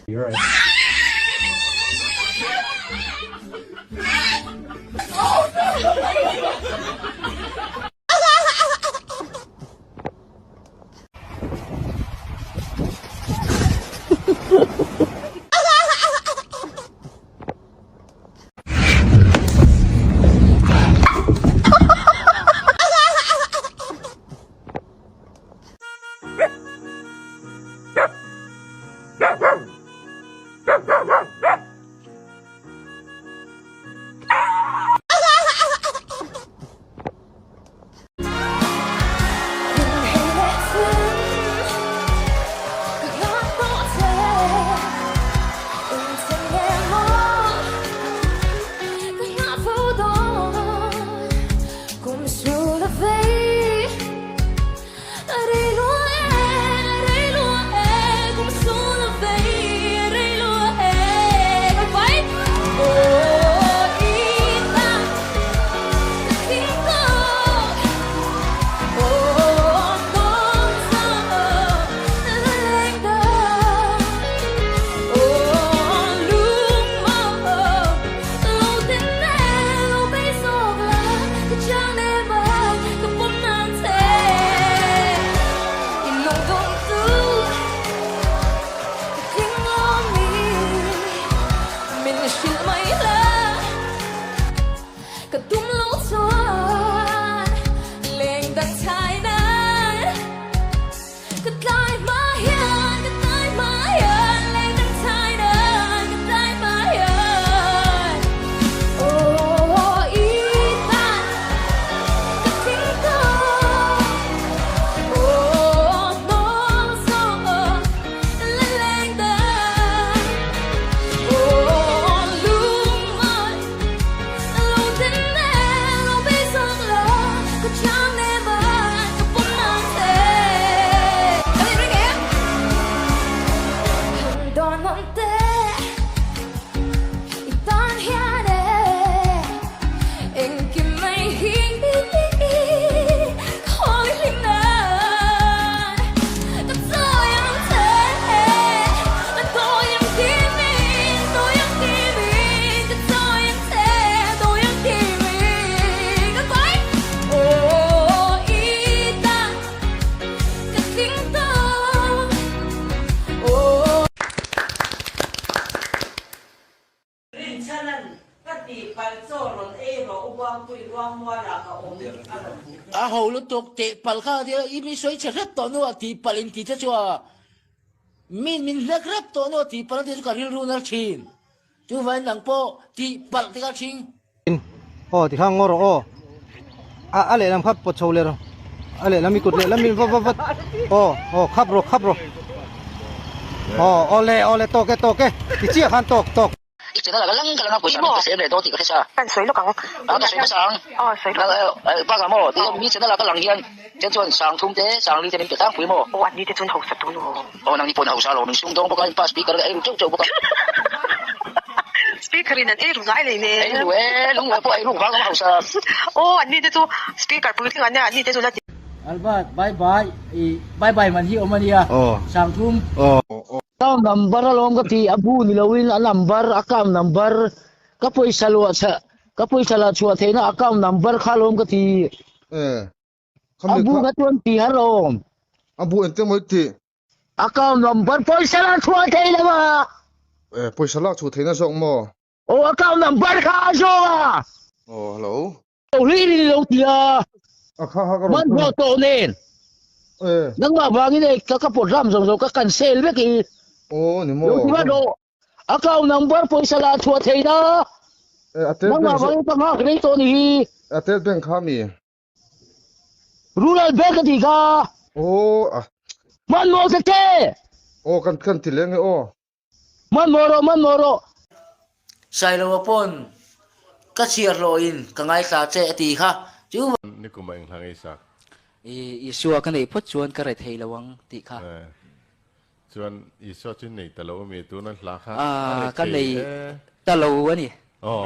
You're right. Rinchhanan, Ka tihpalh chaw rawn ei rawh u Buangpui ruangmualah ka awm a rawn ti A ho lutuk tihpalh kha tia i mi sawi chhe hrep tawh hnuah tihpalh in ti che chu a min min hlek hrep tawh hnuah tihpalh an ti chu ka rilru nal thin. Chuvangin nang pawh tihpalh te kha thing. Aw tikha ngaw rawh aw a a lehlam kha pawt chho leh rawh a lehlam i kut lehlam in va va vat aw aw khap rawh khap rawh. Aw awle awle tawk e tawk e ti chiah khan tawk tawk. I channel ah ka lang ka lang a pawisa min ka sem leh dawn tih ka hre sa. Kan sawi lawk ang. A ka sawi hmasa ang. Aw sawi lawk. Bakah maw ti mi channel ah ka lang hian chen chuan sang thum te sang li te min pe tlangpui maw. Aw an ni te chuan hausa tun aw. Aw nang ni pawhin hausa lo min sum dawng bawk a in pa speaker ei ru teuh teuh bawk a. Speaker in an ei ru ngai lei nen. Ei ru e lungmuai pawh ei ruk vang lama hausa. Aw an ni te chu speaker puitling an nia an ni te chu la ti. Albert bye bye i bye bye man hi awm a nia sang thum. Account number alawm ka ti a bu ni loin a number account number ka pawisa luah chah ka pawisa lah chhuah theihna account number kha alawm ka ti. A bu kha chuan ti har awm. A bu engte maw i tih? Account number pawisa lah chhuah thei lo a. Pawisa lak chhuah theihna zawk maw? Aw account number kha a zawk a. Aw hello. Lo hlir in lo ti a. A kha kha ka rawn Man hlawh tawh nen. Eh. Nangmah vangin e ka ka program zawng zawng ka cancel vek i. Aw ni maw. Lo ti vat rawh. Account number pawisa lah chhuah thei na. Eh a tel bank. Nangmah vangin ka nghak rei tawh ni hi. A tel bank kha mi. Rural bank a ti kha. Aw a. Man maw te te. Aw kan kan ti leng e aw. Hmanhmawh rawh, hmanhmawh rawh. Sailoa pawn ka chhiar hlawhin ka ngaithla che a ti kha chu. Nikum a enghla ngei sak. I Isua ka neih phawt chuan ka re thei lo ang tih kha. Chuan Isua chu nei ta lo ami tuna hla kha a re Ka thei nei e. ta lo a ni. Aw.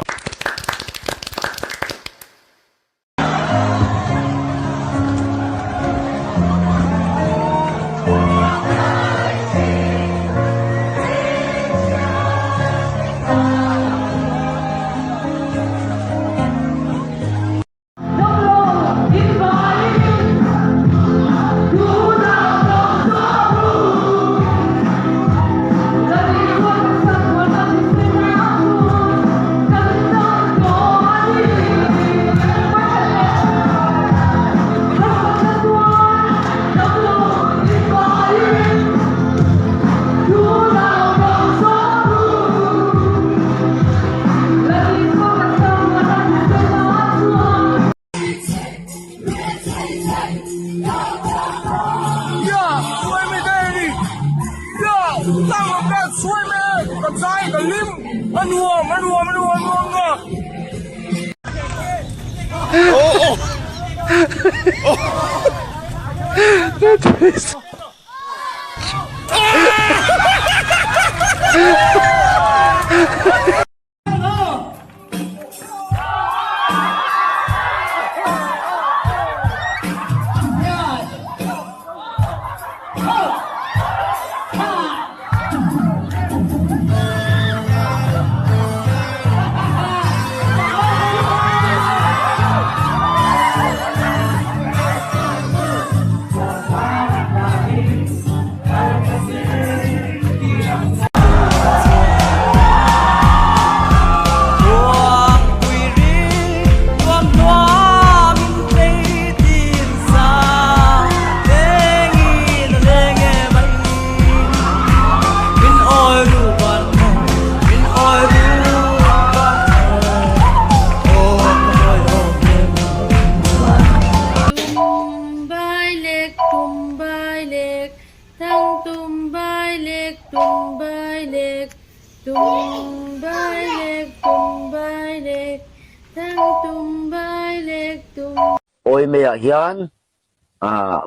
Awimei ah hian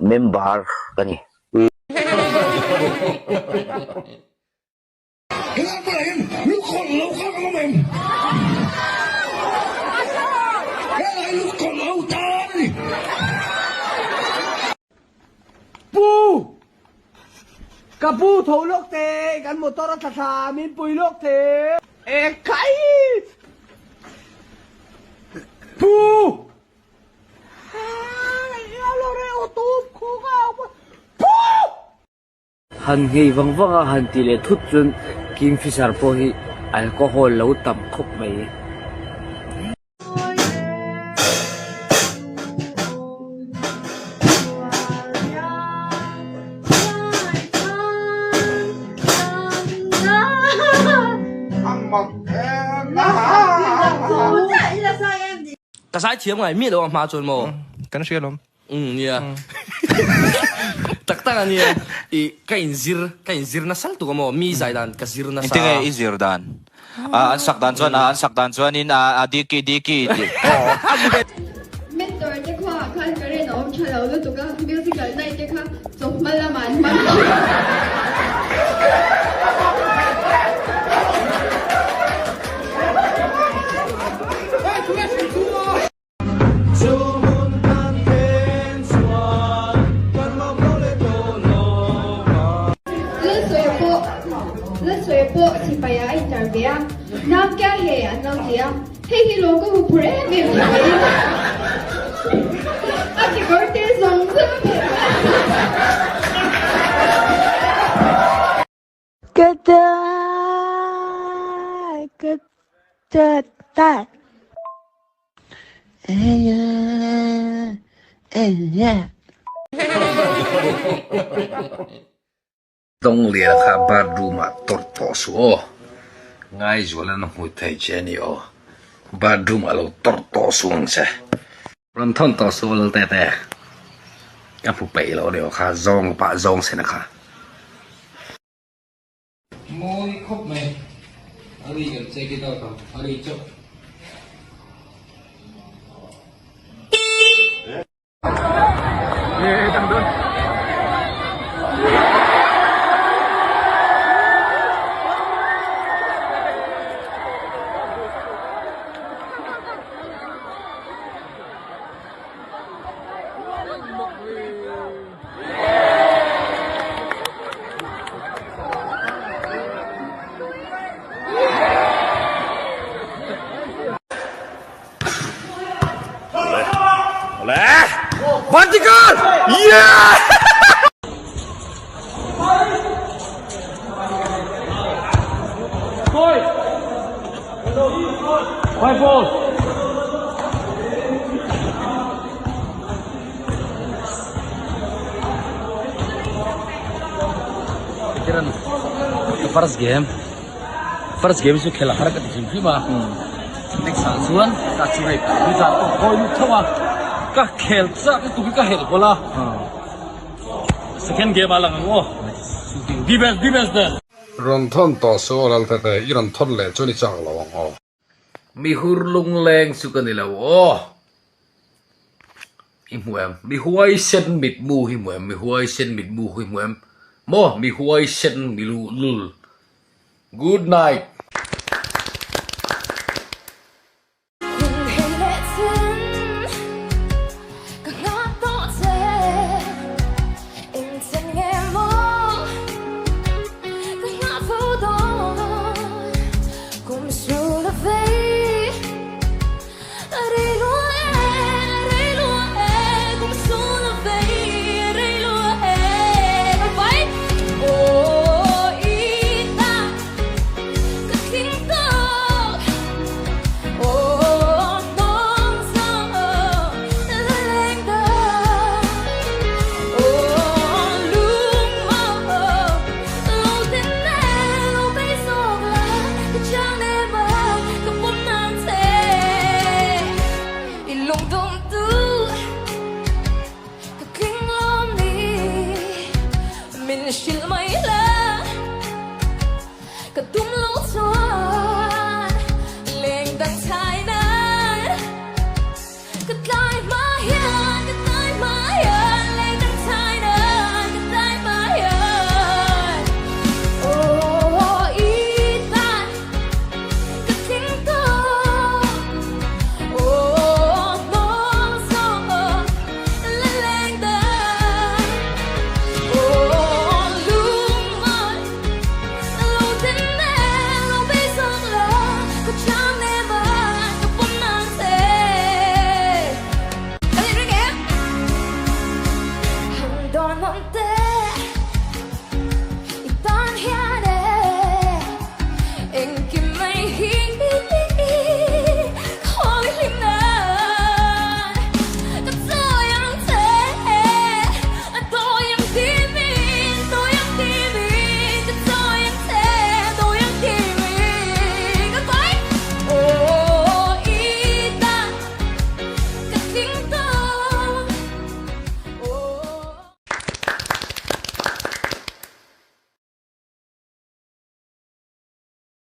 member ka ni. Helai hmunah hian lukhawlh lo kha ka awm em? Helai lukhawlh ho tan a ni. Pu! Ka pu tho lawk te, kan motor a thla thla min pui lawk te. Ekhai! Pu! Han nghei vang vang a han tih leh thut chuan Kingfisher pawh hi alcohol lo tam khawp mai. Ka zai thiam ngai miah lo a hma chuan maw? Kan hria lawm. Nia. Tak tak a nia, i ka inzir, ka inzir nasa lutuk a maw, mi zai dan ka zir nasa. Engtinge i zir dan? A an sak dan chuan a an sak dan chuanin a a diki diki tih. Mentor te khuaah khan current a awm tha lo lutuk a, musical night te kha chawhma lamah an hmang thin. Lalsawi pawh Lalsawi pawh sipai ah a intlar ve a, Naam kya he an lo ti a, hei hi lawm ka hmu phur em em tih pahin a kekawr te zawng zawng a phelh nghal. Ka ta ka ta ta Dawnglian kha bathroom ah tawrh tawh suh aw, Ngaizual an hmu thei che a ni aw, bathroom ah lo tawrh tawh suh ang che. Rawn thawn tawh suh lal te te, ka hmu peih lo a ni aw kha zawng pah zawng sen a kha. Mawi khawp mai. A ri kan check it out ang. A ri chauh. First game first game chu khel a har ka ti hrim hrim a next ah chuan ka chu rei ni zan pawh kawi lut tho a ka khel chak lutuk hi ka helh bawlh a second game ah lang ang aw defense defense nen. Rawn thawn tawh suh aw Laltete, i rawn thawn leh chuan i chak lo ang aw. Mi hur lungleng chu ka ni lo aw. I hmu em? Mi huaisen mitmu hi hmu em? Mi huaisen mitmu hi hmu em? Maw mi huaisen mi luhlul. Good night.